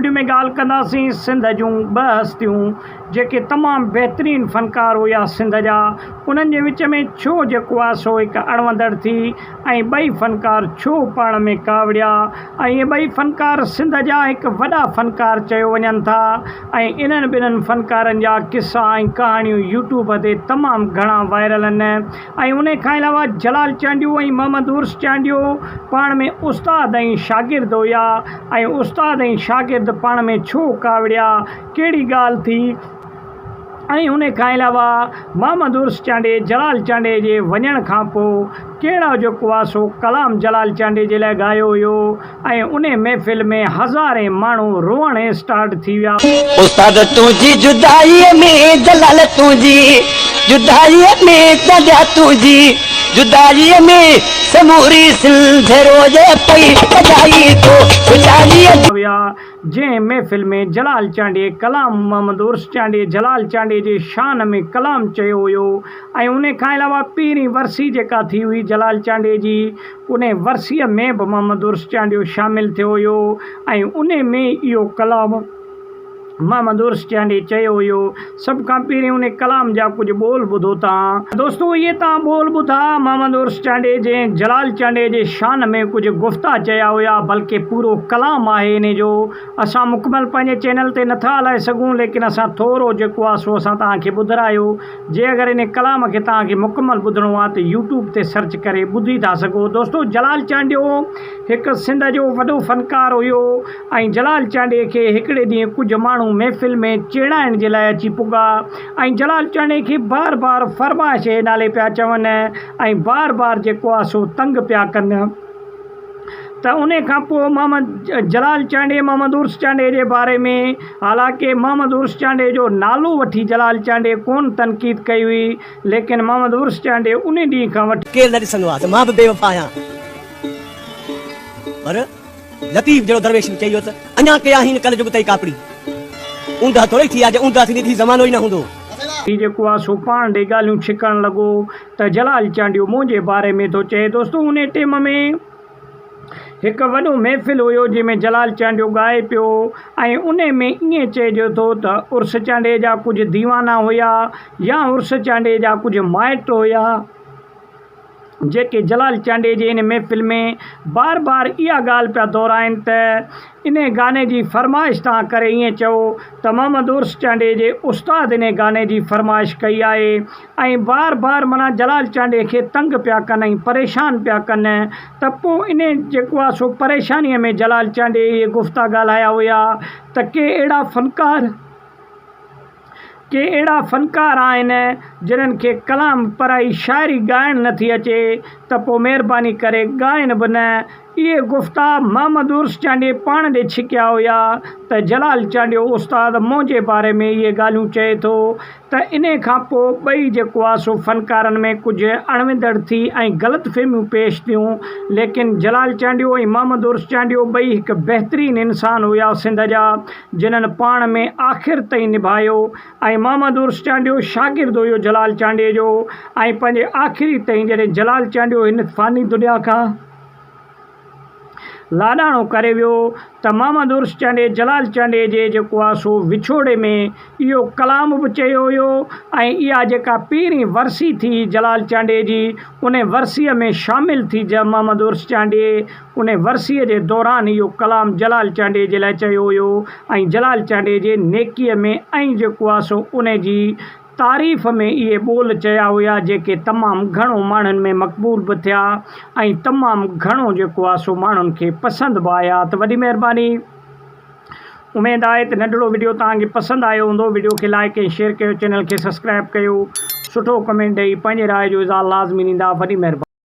Video ۾ ڳالهه ڪنداسين سنڌ جون ٻه هستيون جيڪي تمام بهترين فنڪار هيا سنڌ جا انهن جي وچ ۾ ڇو جيڪو آهي سو هڪ اڻوندڙ ٿي ۽ ٻئي فنڪار ڇو پاڻ ۾ ڪاوڙيا ۽ اهي ٻئي فنڪار سنڌ جا هڪ وڏا فنڪار چيو وڃن ٿا ۽ انهن ٻنهن فنڪارن جا قصا ۽ ڪهاڻيون يوٽيوب تي تمام گهڻا وائرل آهن ۽ انهي کان علاوه جلال چانڊيو ۽ محمد عرس چانڊيو پاڻ ۾ استاد ۽ شاگرد هيا ۽ استاد ۽ شاگرد پاڻ ۾ ڇو ڪاوڙيا ڪهڙي ڳالهه ٿي ۽ انهي کان علاوه محمد عرس چانڊيي جلال چانڊيي جي وڃڻ کان پوء ڪهڙا جيڪو آ سو ڪلام جلال چانڊيي جي لاء ڳايو هيو ۽ انهي محفل ۾ هزارين ماڻهو روئڻ اسٽارٽ ٿي ويا. استاد تنهنجي جدائيء ۾ جلال تنهنجي جدائيء ۾ چانڊيا تنهنجي جدائيء ۾ سموري سنڌ روئي پئي اجائي تو خوشحاليء جي. ويا جنهن محفل ۾ جلال چانڊيي ڪلام محمد عرس چانڊيي جلال چانڊيي جي شان ۾ ڪلام چيو هيو ۽ انهي کان علاوه پهرين ورسي جيڪا ٿي هئي جلال چانڊيي جي انهي ورسيء ۾ به محمد عرس چانڊيو شامل ٿيو هيو ۽ انهي ۾ اهو ڪلام محمد عرس چانڊيي چيو هيو. سڀ کان پهرين انهي ڪلام جا ڪجهه ٻول ٻڌو تان. دوستو اهي تان ٻول ٻڌا محمد عرس چانڊيي جنهن جلال چانڊيي جي شان ۾ ڪجهه گفتا چيا هيا بلڪه پورو ڪلام آهي انهي جو اسان مڪمل پنهنجي چينل تي نٿا هلائي سگهون ليڪن اسان ٿورو جيڪو آهي سو اسان توهان کي ٻڌرايو جي اگر انهي ڪلام کي توهان کي مڪمل ٻڌڻو آهي ته يوٽيوب تي سرچ ڪري ٻڌي ٿا سگهو دوستو جلال چانڊيو هڪ سنڌ جو وڏو فنڪار هيو ۽ جلال چانڊيي کي هڪڙي ڏينهن ڪجهه ماڻهو محفل ۾ چيڙائڻ جي لاء اچي پڳا ۽ جلال چانڊيي کي بار بار فرمائش جي نالي پيا چون ۽ بار بار جيڪو آ سو تنگ پيا ڪن ته انهي کان پوء محمد جلال چانڊيي محمد عرس چانڊيي جي باري ۾ حالانڪه محمد عرس چانڊيي جو نالو وٺي جلال چانڊيي ڪون تنقيد ڪئي هئي ليڪن محمد عرس چانڊيي انهي ڏينهن کان وٺي. ڪير نه ڏسندو آ ته مان به بيوفا آهيان پر. لطيف جهڙو درويش به چئي ويو ته، اڃا ڪي آهين ڪل جڳ تئي ڪاپڙي. اوندهه ٿورئي ٿي آ، جي اوندهه ٿيندي ته هي زمانو ئي نه هوندو. هي جيڪو آ سو پاڻ ڏي ڳالهيون ڇڪڻ لڳو ته جلال چانڊيو منهنجي باري ۾ ٿو چئي. دوستو انهي ٽيم ۾ هڪ وڏو محفل هيو جنهن ۾ جلال چانڊيو ڳائي پيو ۽ انهي ۾ ائين چئجي ٿو ته عرس چانڊيي جا ڪجهه ديوانا هيا يا عرس چانڊيي جا ڪجهه مائٽ هيا. جيڪي جلال چانڊيي جي ان محفل ۾ بار بار اها ڳالهه پيا دهرائين ته انهي گاني جي فرمائش تان ڪري ائين چئو ته محمد عرس چانڊيي جي استاد انهي گاني جي فرمائش ڪئي آهي ۽ بار بار معنيٰ جلال چانڊيي کي تنگ پيا ڪن ۽ پريشان پيا ڪن ته پوء انهي جيڪو آهي سو پريشانيء ۾ جلال چانڊيي اهي گفتا ڳالهايا هيا ته ڪي اهڙا فنڪار ڪي اهڙا فنڪار آهن جنھن کي ڪلام پرائي شاعري ڳائڻ نه ٿي اچي ته پوء مھرباني ڪري ڳائن به نه. اهي گفتا محمد عرس چانڊيي پاڻ ڏي ڇڪيا هيا ته جلال چانڊيو استاد منهنجي باري ۾ اهي ڳالهيون چئي ٿو ته انهي کان پوء ٻئي جيڪو آ سو فنڪارن ۾ ڪجهه اڻوندڙ ٿي ۽ غلط فهميون پيش ٿيون ليڪن جلال چانڊيو ۽ محمد عرس چانڊيو ٻئي هڪ بهترين انسان هيا سنڌ جا جنھن پاڻ ۾ آخر تائين نڀايو ۽ محمد عرس چانڊيو شاگرد هيو جلال چانڊيي جو ۽ پنھنجي آخري تائين جڏھن جلال چانڊيو ھن فاني دنيا کان لاڏاڻو ڪري ويو ته محمد عرس چانڊيي جلال چانڊيي جي جيڪو آ سو وڇوڙي ۾ اهو ڪلام به چيو هيو ۽ اها جيڪا پهرين ورسي ٿي جلال چانڊيي جي انهي ورسيء ۾ شامل ٿي محمد عرس چانڊيي انهي ورسيء جي دوران اهو ڪلام جلال چانڊيي جي لاء چيو ويو ۽ جلال چانڊيي جي نيڪيء ۾ ۽ جيڪو آ سو انهي جي تعريف ۾ اهي ٻول چيا هيا جيڪي تمام گهڻو ماڻهن ۾ مقبول به ٿيا ۽ تمام گهڻو جيڪو آ سو ماڻهن کي پسند به آيا ته وڏي مهرباني. اميد آهي ته ننڍڙو وڊيو توهان کي پسند آيو هوندو وڊيو کي لائڪ ۽ شيئر ڪيو چينل کي سبسڪرائب ڪيو سٺو ڪمينٽ ڏئي پنهنجي راء جو اظهار لازمي ڏيندا وڏي مهرباني.